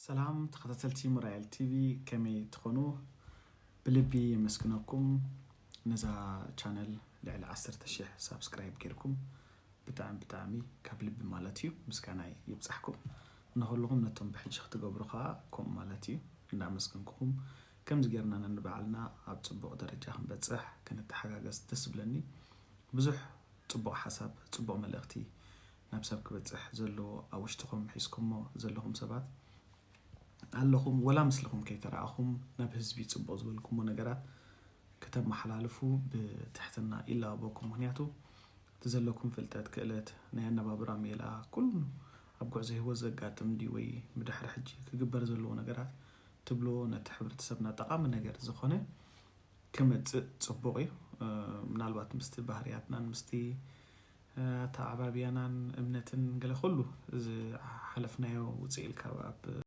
ሰላም ተኸታተልቲ ሞራይል ቲቪ፣ ከመይ ትኾኑ? ብልቢ የመስግነኩም። ነዛ ቻነል ልዕሊ ዓሰርተ ሺሕ ሳብስክራይብ ጌርኩም ብጣዕሚ ብጣዕሚ ካብ ልቢ ማለት እዩ ምስጋናይ ይብጻሕኩም። ንኹልኹም ነቶም ብሕጂ ክትገብሩ ከዓ ከምኡ ማለት እዩ። እንዳመስገንኩኹም ከምዚ ጌርና ነንባዕልና ኣብ ጽቡቕ ደረጃ ክንበጽሕ ክንተሓጋገዝ ደስ ዝብለኒ። ብዙሕ ጽቡቕ ሓሳብ፣ ጽቡቕ መልእኽቲ ናብ ሰብ ክበጽሕ ዘለዎ ኣብ ውሽጥኹም ሒዝኩሞ ዘለኹም ሰባት ኣለኹም፣ ወላ ምስልኹም ከይተረኣኹም ናብ ህዝቢ ጽቡቕ ዝበልኩሞ ነገራት ከተመሓላልፉ ብትሕትና ይላበኩም። ምኽንያቱ እቲ ዘለኩም ፍልጠት፣ ክእለት፣ ናይ ኣነባብራ ሜላ፣ ኩሉ ኣብ ጉዕዞ ህይወት ዘጋጥም ድዩ ወይ ብድሕሪ ሕጂ ክግበር ዘለዎ ነገራት ትብሎ ነቲ ሕብረተሰብና ጠቓሚ ነገር ዝኾነ ክመጽእ ጽቡቕ እዩ። እ፣ ምናልባት ምስቲ ባህርያትናን ምስቲ፣ እ፣ ኣተዓባብያናን እምነትን ገለ ኩሉ ዝሓለፍናዮ ውፅእ ኢልካ ኣብ